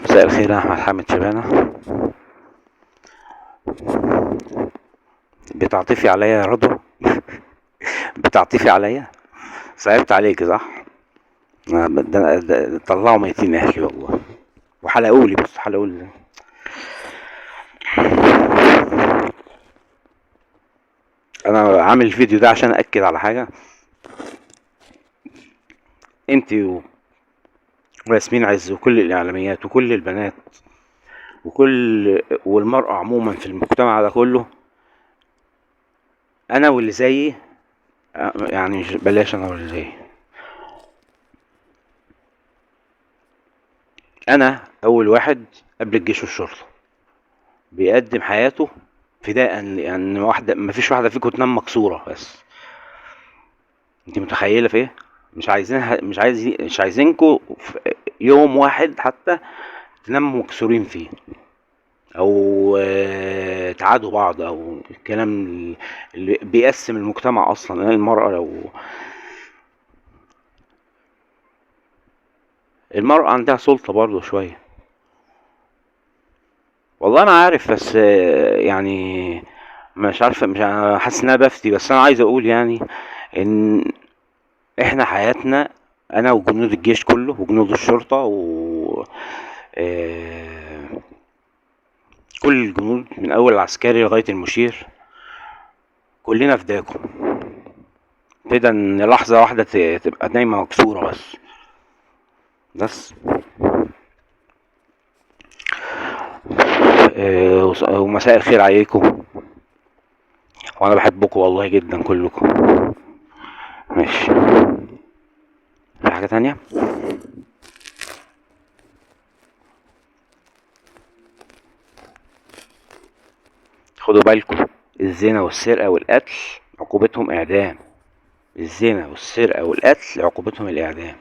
مساء الخير يا احمد حامد شبانة. بتعطفي عليا يا رضوى؟ بتعطفي عليا؟ صعبت عليك صح؟ ده طلعوا ميتين اهلي والله، وحلقولي، بص حلقولي. انا عامل الفيديو ده عشان اكد على حاجة. انتي وياسمين عز وكل الاعلاميات وكل البنات والمرأة عموما في المجتمع ده كله، انا واللي زيي، يعني مش بلاش انا واللي زيي، انا اول واحد قبل الجيش والشرطة بيقدم حياته فداء، لان واحدة مفيش واحدة فيكم تنام مكسورة. بس انت متخيلة في ايه؟ مش عايزينها، مش عايز، مش عايزينكم في يوم واحد حتى تناموا مكسورين فيه، او تعادوا بعض، او الكلام اللي بيقسم المجتمع اصلا. المرأة لو المرأة عندها سلطة برضو شوية، والله انا عارف، بس يعني مش عارف، مش حاسس ان انا بفتي، بس انا عايز اقول ان احنا حياتنا، انا وجنود الجيش كله وجنود الشرطة و كل الجنود من اول العسكري لغاية المشير، كلنا فداكم، فدا ان لحظة واحدة تبقى نايمة مكسورة بس. بس ومساء الخير عليكم، وانا بحبكم والله جدا كلكم. ماشي، في حاجة تانية؟ خدوا بالكم، الزنا والسرقة والقتل عقوبتهم اعدام. الزنا والسرقة والقتل عقوبتهم الاعدام.